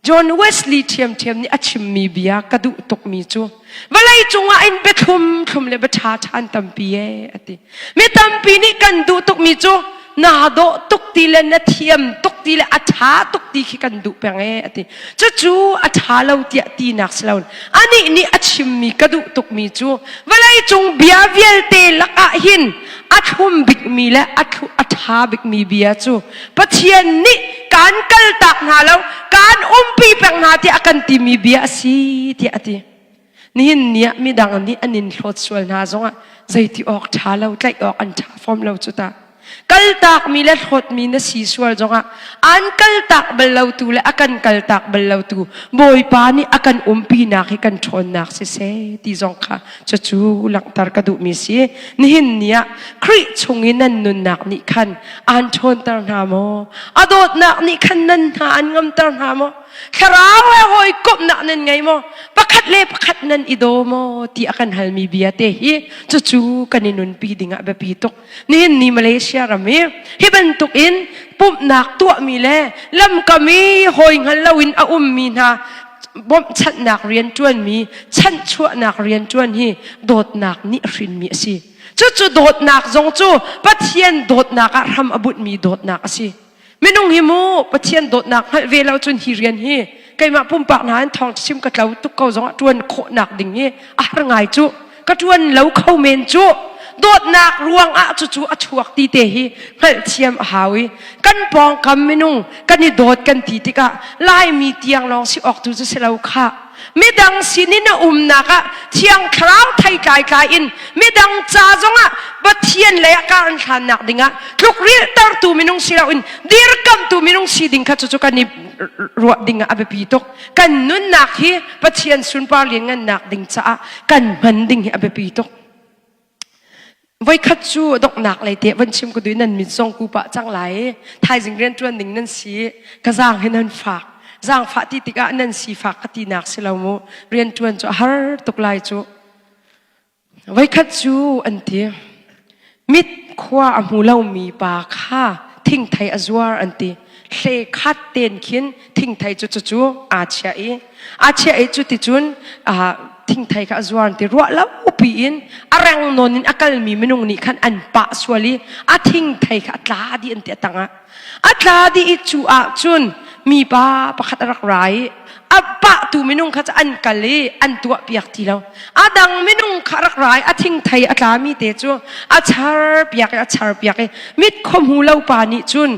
John Wesley ṭhiamṭhiam nih a chimmi bia ka duh tukmi cu vawlei cungah in biathlum thlum le bia ṭha ṭha an tampi ee a ti. Mi tampi nih kan duh tukmi cu naa dawh tuk ti le na thiam tuk ti le a ṭha tuk ti khi kan duh peng ee a ti. Cucu a ṭha lo tiah tinak si loin anih nih a chimmi ka duh tukmi cu vawleicung bia vialte lakah hin a thlum bikmi le a ṭha bikmi bia cu Pathian nih kaan kaltak hna lo, kaan umpi peng hna tiah a kan timi bia a si tiah a ti. Nihin ni ah midang nih an in hlawt sual hna zongah zeiti awk ṭha lo, tlaih awk an ṭha fom lo cu ta. Kaltakmi le hlawtmi na si sual zongah an kaltak bal lotu le a kan kaltak bal lotu Bawipa nih a kan umpinak hi kan ṭhawnnak siseh ti zong kha cucu langhter ka duhmi si. Nihin ni ah Khrih chung i nan nunnak nih khan aan ṭhawnter hna maw? A dawtnak nih khan nan hna an ngamter hna maw? Thlarau he hawikomhnak nan ngei maw? Pakhat le pakhat nan i daw maw? ti a kan halmi bia te hi cucu kan i nunpi dingah biapi tuk. Nihin ni Malaysia ram i hi bantuk in pumhnak tuahmi le lamkam i hawi hngal loin a ummi hna bawmhchanhnak rianṭuanmi chanhchuahnak rianṭuan hi dawtnak nih a hrinmi a si. Cucu dawtnak zong cu Pathian dawtnak ah hram a bunhmi dawtnak a si. Minung hi mu Pathian dawtnak hngalh ve lo cun hi rian hi keimah pumpak hna in thawng chim ka tlo tuk ko zongah ṭuan khawhnak ding hi a har ngai cu ka ṭuan lo kho men cu dawtnak ruangah cucu a chuak ti te hi hngalhthiam a hau i kan pawngkam minung kan i dawt kan ti tikah Laimi tiang lawng si awk tu cu si lo khah midang sinin a umnak ah thiang thlarau thei tlai tlai in midang ca zongah Pathian lei ah kar an hlannak dingah tlukrilhtertu minung si loin dirkamhtu minung si ding kha cucu kan i ruah ding ah a biapi tuk. Kan nunnak hi Pathian sunpar lianngannak ding caah kan hman ding hi a biapi tuk. Voikhat cu donghnak lei te van chim ka duh nan mit zong ku pah cang lai. Thaizing rian ṭuan ding nan si. Ka zaang hi nan fak. Zaangfah ti tikah nan si fak ka tinak si lo mu. Rian ṭuan cu a har tuk lai cu. Voikhat cu an ti. Mit khua a hmu lomi pa kha thingthei a zuar an ti. Hle khat ten khin thingthei cu cucu aa chiah i aa chiah i cuticun thingthei kha a zuar an ti. Ruah lo piin a reng nawn in a kalmi minung nih khan an pah sual i a thingthei kha a tla dih an ti a tangah. A tla dih i cu ah cun mipa pakhat a rak ra i a pahtu minung kha cu an kal i an tuahpiak ti lo. A dang minung kha a rak ra i a thingthei a tlami te cu a charpiak i a charpiak i mit khuahmu lo pa nih cun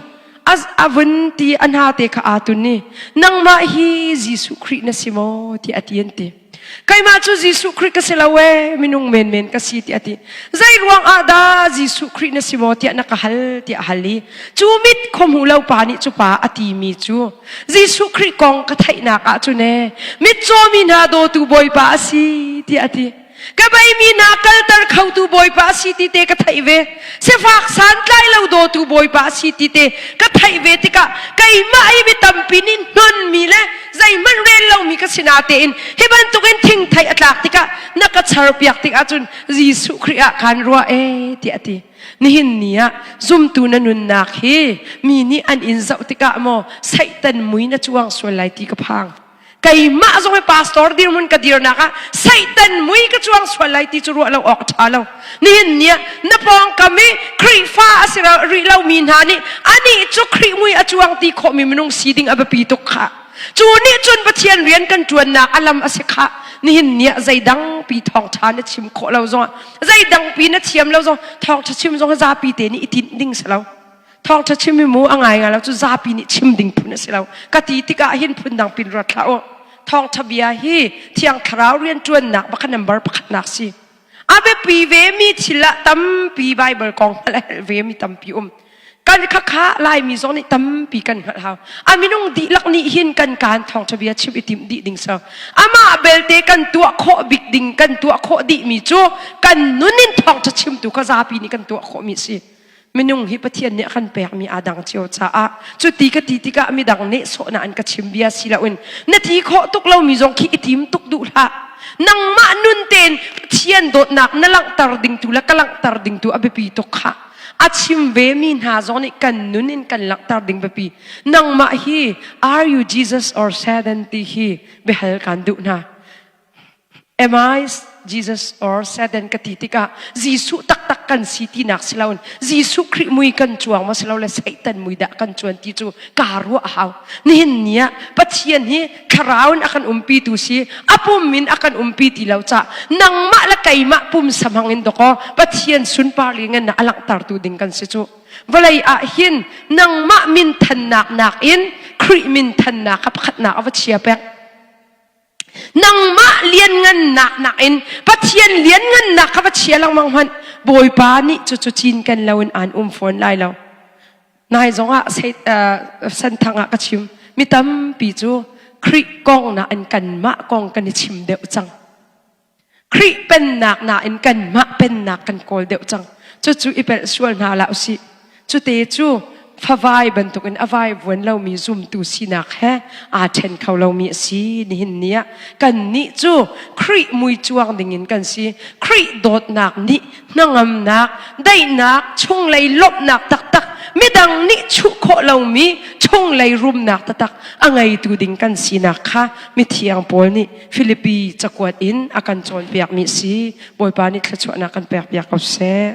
a vun ti a hna te kha aa tun i nangmah hi Jesuh Khrih na si maw tiah a ti an ti. Keimah cu Jesuh Khrih ka si lo ee, minung menmen ka si tiah a ti. Zei ruang ah dah Jesuh Khrih na si maw tiah na ka hal tiah a hal i cu mit khuahmu lo pa nih cu pa a timi cu Jesuh Khrih kong ka theihnak ah cun ee mitcaw mi hna dawtu Bawipa a si tiah a ti. Ka beimi hna kalter khotu Bawipa a si ti te ka theih ve. Sifak santlai lo dawtu Bawipa a si ti te ka theih ve tikah keimah hi mi tampi nih hnonmi le zeihmanh rel lomi ka si natein hi bantukin thingthei a tlak tikah na ka charpiak tik ahcun Jesuh Khrih ah kaan ruah ee tiah a ti. Nihin ni ah zumtu na nunnak hi mi nih an in zoh tikah maw Satan mui na cuang sual lai ti ka phang. Keimah zong hi pastor dirhmun ka dirnak ah Satan mui ka cuang sual lai ti cu ruah lo awk a ṭha lo. Nihin ni ah na pawngkam i Khrihfa a si rih lomi hna nih anih cu Khrih mui a cuang ti khawhmi minung si ding a biapi tuk khah. Cu nih cun Pathian rian kan ṭuannak a lam a si khah. Nihin ni ah zeidang pi thawngṭha na chim khawh lo zongah zeidang pi na thiam lo zong thawngṭha chim zong zapi te nih i tinh ding si lo. Thawngṭha chim hi mu a ngai ngai lo cu zapi nih chim ding phun a si lo. Ka ti tikah hin phun dang pin ruat hlah u. Thawngṭha bia hi Thiang Thlarau rianṭuannak bak number pakhatnak si. A biapi ve mi thil ah tampi Bible kong hngalh a helh ve mi tampi um. Kan khakha Laimi zong nih tampi kan hngalh hau. A minung dihlak nih hin kan kaan thawngṭha bia chim i timh dih ding so. Amah belte kan tuah khawh bik ding kan tuah khawh dih mi cu kan nun in thawngṭha chimtu kha zapi nih kan tuah khawh mi si. Minung hi Pathian nih a kan pekmi aa dang cio caah cuti ka ti tikah midang nih sawhnak an ka chim bia si loin na ti khawh tuk lomi zong khi i tim tuk duh hlah. Nangmah nun tein Pathian dawtnak na langhter ding tu le ka langhter ding tu a biapi tuk khah. A chim ve mi hna zong nih kan nun in kan langhter ding biapi. Nangmah hi are you Jesus or Satan ti hi biahal kan duh hna. Am I Jesus or Satan ka ti tikah Jesuh taktak kan si tinak si loin Jesuh Khrih mui kan cuang maw si lo le Satan mui dah kan cuan ti cu kaa ruah a hau. Nihin ni ah Pathian hi thlarau in a kan umpi tu si a pum in a kan umpi ti lo cah nangmah le keimah pumsa hmang in dawkaw Pathian sunpar li ngan a langhtertu ding kan si cu. Vawlei ah hin nangmah min thannak nakin Khrih min thannak kha pakhatnak a va chia pek. Nangmah lianngannak nakin Pathian lianngannak kha va chia lengmang hmanh. Bawipa nih cucu cinken loin aan um fawn lai lo. Nai zongah senthang ah ka chim. Mi tampi cu Khrih kong nain kanmah kong kan i chim deuh cang. Khrih pennak nain kanmah pennak kan kawl deuh cang. Cucu i pelh sual hna hlah usih. Cute cu favai bantukin a vai vuan lomi zumtu sinak he aa ṭhen kho lomi a si. Nihin ni ah kannih cu Khrih mui cuang dingin kan si. Khrih dawtnak nih hnangamnak, daihnak, chunglei lawmhnak taktak, midang nih chuh khawh lomi chunglei rumnak taktak a ngeitu ding kan sinak kha mithiang Paul nih Filipi cakuat in a kan cawnpiakmi a si. Bawipa nih thluachuahnak kan pekpiak ko seh.